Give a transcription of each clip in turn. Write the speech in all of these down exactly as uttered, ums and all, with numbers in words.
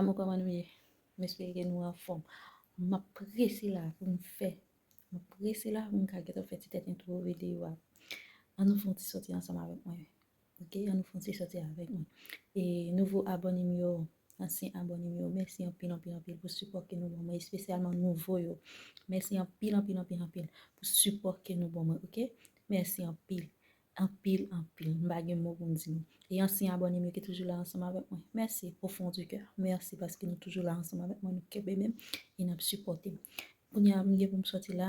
Zanmi, kòman nou ye? M espere ke nou anfòm. M ap prese la pou m fè. M ap prese la pou m ka gentan fè ti tèt entwo videyo a. Ann nou fè yon ti soti ansanm avèk mwen. Ok, ann nou fè yon ti soti avèk mwen. E nouvo abòne m yo, ansyen abòne m yo, mèsi anpil, anpil, anpil pou sipò ke nou ban mwen, espesyalman nouvo yo. Mèsi anpil, anpil, anpil, anpil pou sipò ke nou ban mwen, ok? Mèsi anpil. Anpil, anpil. M pa gen mo pou m di nou. E ansyen abòne m yo ki toujou la ansanm avèk mwen. Mèsi, au fond du cœur. Mèsi paske nou toujou la ansanm avèk mwen. Nou kenbe menm e n ap sipòte m. Kounye a, m gen pou m soti la.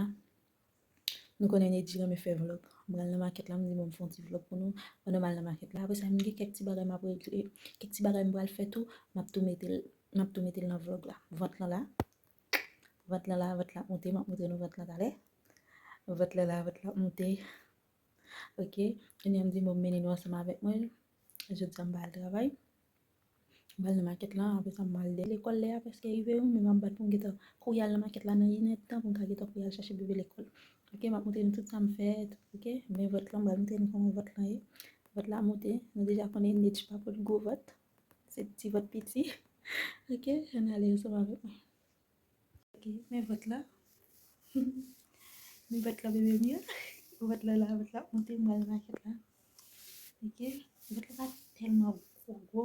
Nou konnen Nedji renmen fè vlòg. M pral nan makèt la, m di bon, m fè yon ti vlòg pou nou. Pandan m al nan makèt la, apre sa, m gen kèk ti bagay m ap regle, kèk ti bagay m pral fè tou, m ap tou mete l, m ap tou mete l nan vlòg la. Vant lan la. Vant lan la, vant la ap monte, m ap montre nou vant lan talè. Vant lan la, vant la ap monte. Ok, kounye a m di bon, m mennen nou ansanm avèk mwen. Jodi a m pa al travay. M pral nan makèt la, apre sa m al dèyè lekòl, lè a prèske rive wi, men m ap bat pou m gentan kouri al nan makèt la nan inèdtan pou m ka gentan kouri al chache bebe lekòl. Ok, m ap montre nou tout sa m fè, ok, men vant lan, m pral montre nou kòman vant lan ye. Vant la ap monte, nou deja konnen Nedji pa pot gwo vant, se ti vant piti. Ok, ann ale ansanm avèk mwen. Ok, men vant la. Men vant la, bebe m yo. Vant la la, vant la ap monte, m pral nan makèt la. Ok, vant la pa tèlman gwo, gwo.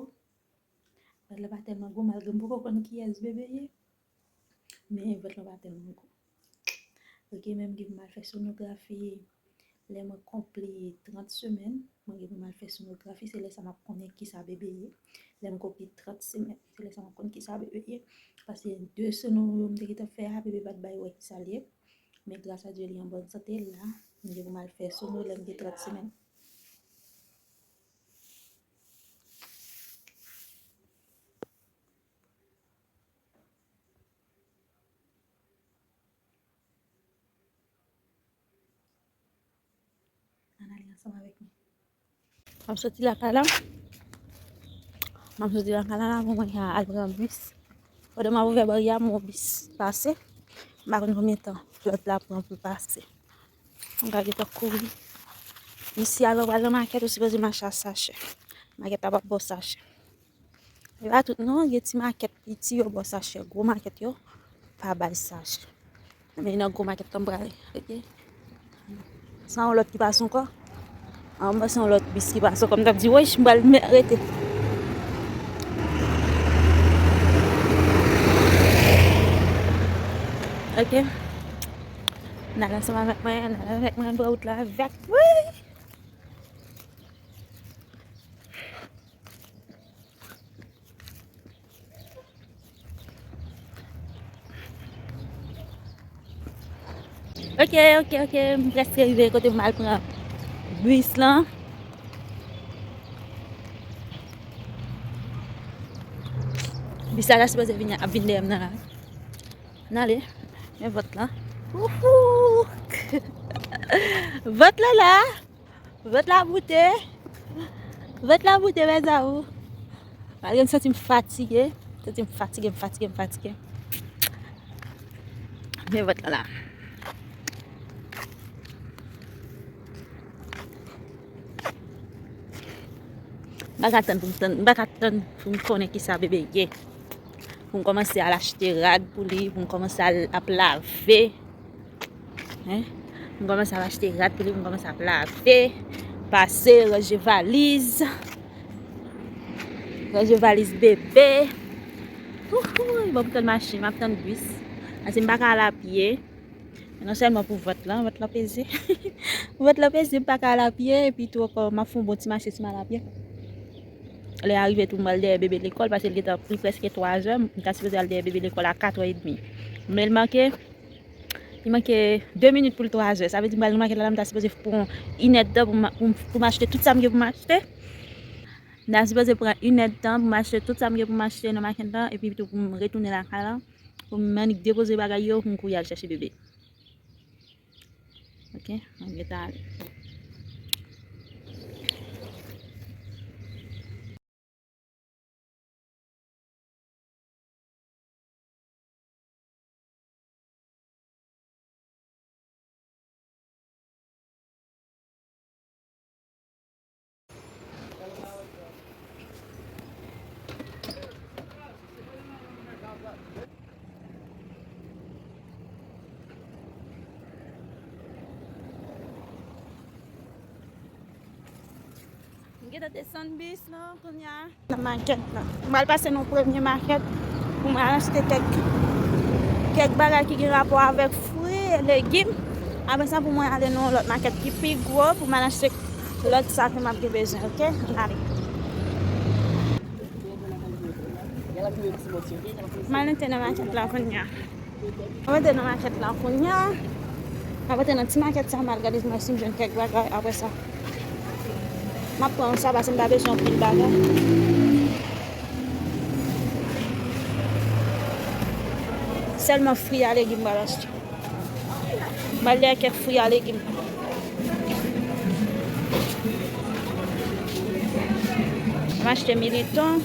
Vant la pa tèlman gwo, malgre m poko konn kiyès bebe ye. Men vant la pa tèlman gwo. Ok, men m gen pou m al fè sonografi. Lè mwen konpli trant semèn, mwen gen pou m al fè sonografi, se lè sa m ap konnen kisa bebe ye. Lè m konpli trant semèn, se lè sa m ap konn kisa bebe ye. Paske de sono yo m te gentan fè a, bebe pa t bay wè kisa l ye. Men gras a Dye, li an bòn sante, l la. M gen pou m al fè sono lè m gen trant semèn. Ann ale ansanm avèk mwen. M ap soti lakay la. M ap soti lakay la, la pou mwen ka al pran bis. Pandan m ap ouvè baryè a, m wè yon bis pase. M pa konn konbyen tan lòt la pran pou l pase. M ka gentan kouri. Isi a, lè w pral nan makèt, ou sipoze mache a sachè. Makèt la p ap ba w sachè. E pa tout non, gen ti makèt piti yo ba w sachè, gwo makèt yo pa bay sachè. Men nan gwo makèt la m prale, ok? Sa yon lòt ki pase ankò. An, mwen se yon lòt bis ki pase ankò, m t ap di, "Woy, m pral me-, rete." Ok? N al ansanm avèk mwen, n al avèk mwen, pran wout la avèk mwen. Ok, ok, ok, m prèske rive kote m al pran bis lan. Bis la ta sipoze vin, ap vin dèyè m nan la. N ale, men vant lan. Wouhou! Vant lan la. Vant la moute. Vant la moute, mezanmi. Malgre m santi m fatige. Santi m fatige, m fatige, m fatige. Men vant la la. M pa ka tann pou m tann, m pa ka tann pou m konnen kisa bebe ye. Pou m kòmanse al achte rad pou li, pou m kòmanse al ap lave. Hein? Pou m kòmanse ap achte rad pou li, pou m kòmanse ap lave, pase, ranje valiz. Ranje valiz bebe. Wouhou, bon, m tann machin, m ap tann bis. Paske m pa ka al apye. Non sèlman pou vant lan, vant lan peze. Vant lan peze, m pa ka al apye, epi tou ankò, m ap fè yon bon ti mache si m al apye. Lè a rive tou, m pral dèyè bebe lekòl, paske l gentan, li prèske twa zè, m ta sipoze al dèyè bebe lekòl a kat è edmi. Men l manke, li manke de minit pou l twa zè. Sa vle di m pral nan makèt la, la m ta sipoze pran inèdtan pou m, pou m, pou m achte tout sa m gen pou m achte. M ta sipoze pran inèdtan pou m achte tout sa m gen pou m achte nan makèt la, epi tou pou m retounen lakay la. Pou m annik depoze bagay yo, pou m kouri al chèche bebe. Ok, mwen gentan ale. Gentan desann bis lan kounye a. Nan makèt la. M pral pase nan premye makèt pou mwen al achte kèk, kèk bagay ki gen rapò avèk fwi e legim. Apre sa, pou mwen ale nan yon lòt makèt ki pi gwo pou mwen al achte lòt sa ke m ap gen bezwen, oke? Ann ale. M al antre nan makèt la kounye a. M ap antre nan makèt la kounye a. M ap antre nan ti makèt sa, m al gade mwen si m jwenn kèk bagay. Apre sa, m ap pran yon sa paske m pa bezwen anpil bagay. Sèlman fwi a legim m pral achte. M al dèyè kèk fwi a legim. M achte militon.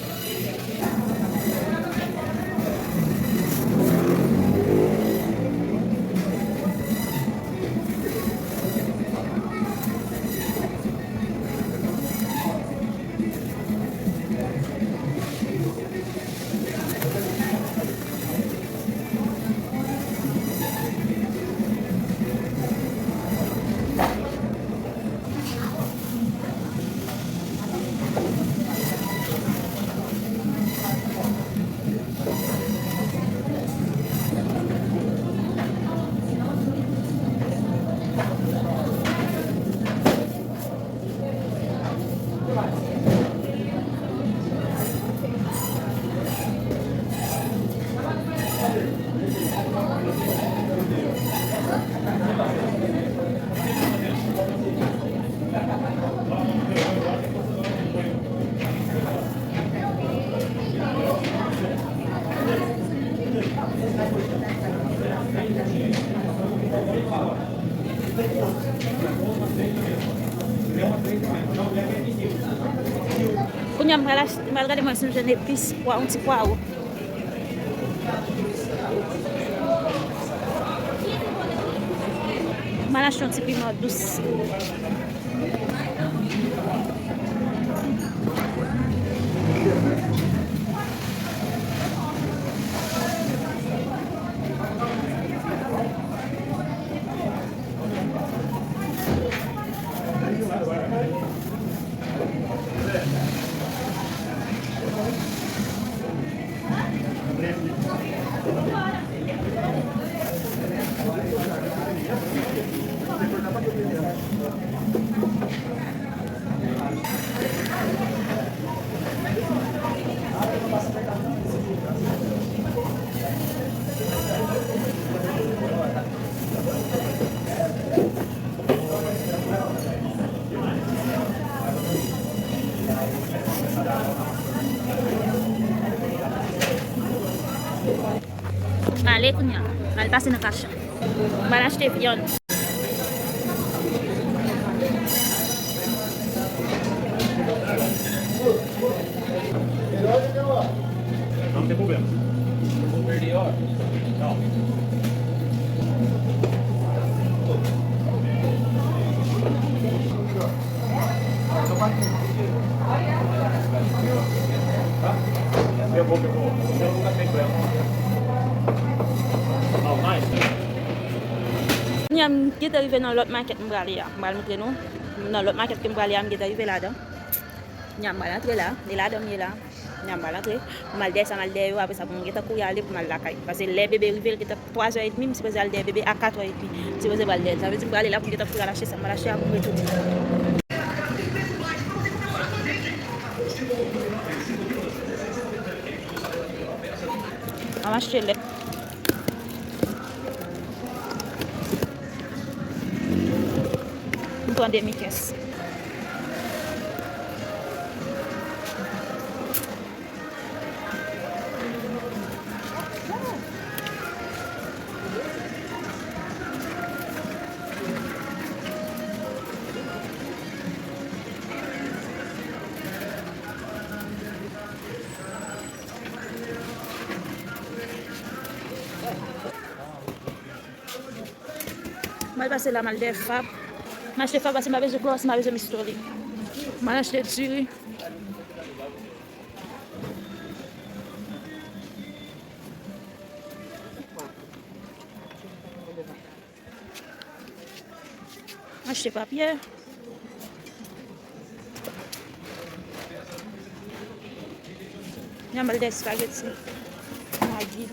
Kounye a, m pral achte, m pral gade mwen si m jwenn epis, pwa, yon ti pwawo. M al achte yon ti piman dous. Ale kounye a, al pase nan kach la. M al achte vyann. An, se pwoblèm. Ou pè deyò? Non. Kounye a, m gentan rive nan lòt makèt m prale a. M pral montre nou. Nan lòt makèt ke m prale a, m gentan rive ladan. Kounye a, m pral antre la. E ladan m ye la. Kounye a, m pral antre. M al dèyè sa, m al dèyè yo. Apre sa, pou m gentan kouri ale pou m al lakay. Paske lè bebe rive, l gentan twazè edmi, m sipoze al dèyè bebe a katrè edmi. M sipoze pral dèyè l. Sa vle di m prale la pou m gentan kouri al achte sa m pral achte a pou m retounen. M ap achte lèt. M pran demi kès. M al pase la, m al dèyè Fab. M achte Fab paske m pa bezwen Gloss, m pa bezwen Miss Toli. M al achte diri. M achte papye. M N a mal de espageti. Magi.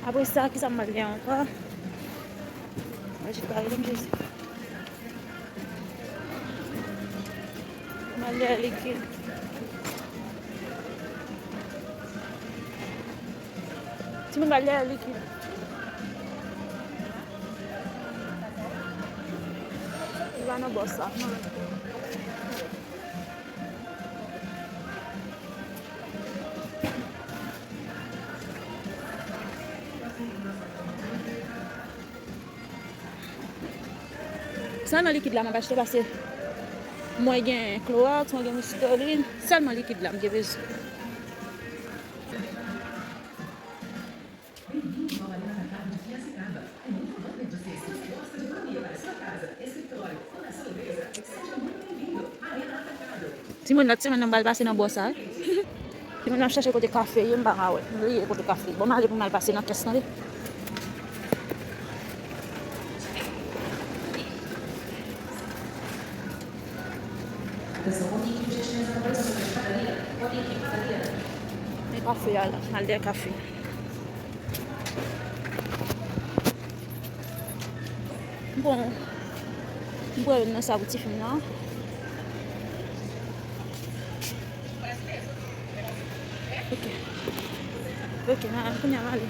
Apre sa, kisa m pral gen ankò? Mwen jis pale, Jezi. Mwen lè likid. Timoun, mwen lè likid. Li pa nan bòs la. Sèlman likid la m ap achte, paske mwen gen Clorox, mwen gen Mistolin, sèlman likid la m gen bezwen. Timoun, lòt semèn nan m pral pase nan bò sa wi. Timoun, m ap chèche kote kafe ye, m pa ka wè. M bliye kote kafe ye. Bon, m ale pou m al pase nan kès lan wi. Men kafe a la, m al dèyè kafe. Bon, m pran youn nan sa pou tifi m nan. Ok. Ok, nan, kounye a m ale.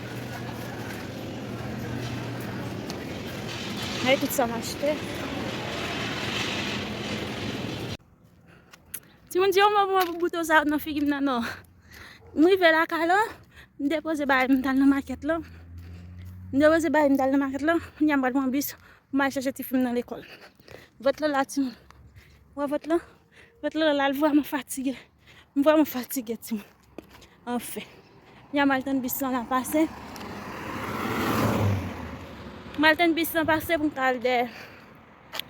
Ay, tout sa m achte. Timoun, di yon mo pou mwen pou bouton sa nan figi m nan, non. M rive lakay lan, m depoze bagay m, m t al nan makèt lan. M depoze bagay m, m t al nan makèt lan. Kounye a m pral pran bis pou m al chèche tifi m nan lekòl. Vant lan la, timoun. Wè vant lan? Vant lan la, l vrèman fatige. M vrèman fatige, timoun. Anfen. Kounye a m al tann bis lan la pase. M al tann bis lan pase pou m ka al dèyè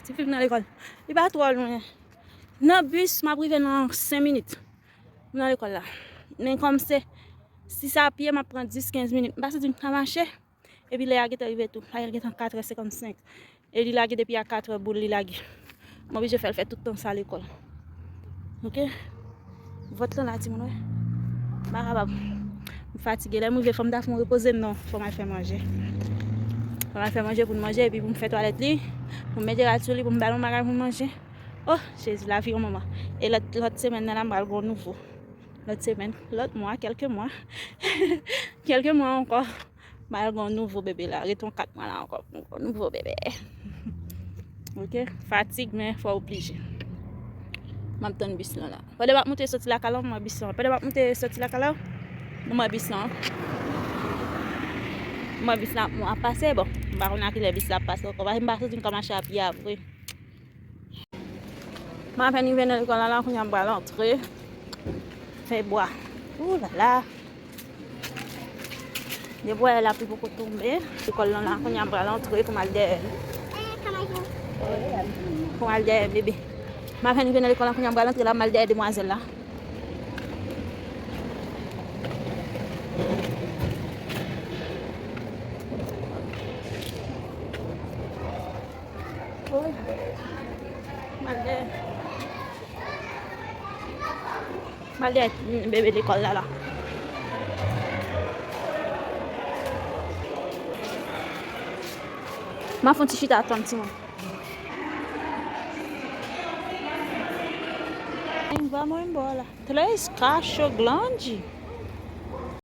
tifi m nan lekòl. Li pa twò lwen. Nan bis, m ap rive nan senk minit. M nan lekòl la. Men kòm se, si se a pye, m ap pran dis, kenz minit. M pa santi m ka mache. Epi lè a gentan rive tou. La gentan katrè senkannsenk. E li lage depi a katrè boul, li lage. M oblije fè l fè tout tan sa lekòl. Ok? Vant lan la, timoun, wè. M pa kapab. M fatige. Lè m rive, fò m ta fè yon repoze m, non. Fò m al fè manje. Fò m al fè manje pou n manje, epi pou m fè twalèt li, pou m mete rad sou li, pou m ba l yon bagay pou l manje. Oh, Jezi, lavi yon manman. E lòt, lòt semèn nan la, m pral gen yon nouvo. Lòt semèn, lòt mwa, kèlke mwa. Kèlke mwa ankò. M pral gen yon nouvo bebe la. Ret yon kat mwa la ankò pou m gen yon nouvo bebe. Ok? Fatig, men fò oblije. M ap tann bis lan la. Pandan m ap moute soti lakay lan, m wè bis lan. Pandan m ap moute soti lakay lan, m wè bis lan. M wè bis lan ap pase, bon. M pa konn a kilè bis la ap pase ankò. Paske m pa santi m ka mache a pye a vre. M apèn rive nan lekòl la, la, kounye a m pral antre. Fè bwa. Ou la la. Depi w wè lapli poko tonbe. Lekòl lan la, kounye a m pral antre pou m al dèyè. Pou m al dèyè bebe. M apèn rive nan lekòl la, kounye a m pral antre la, m al dèyè demwazèl la. Wi. M al dèyè. M al dèyè bebe lekòl la la. M a fè yon ti chita tann timoun. Em, vamos embora. Três cachos grandes.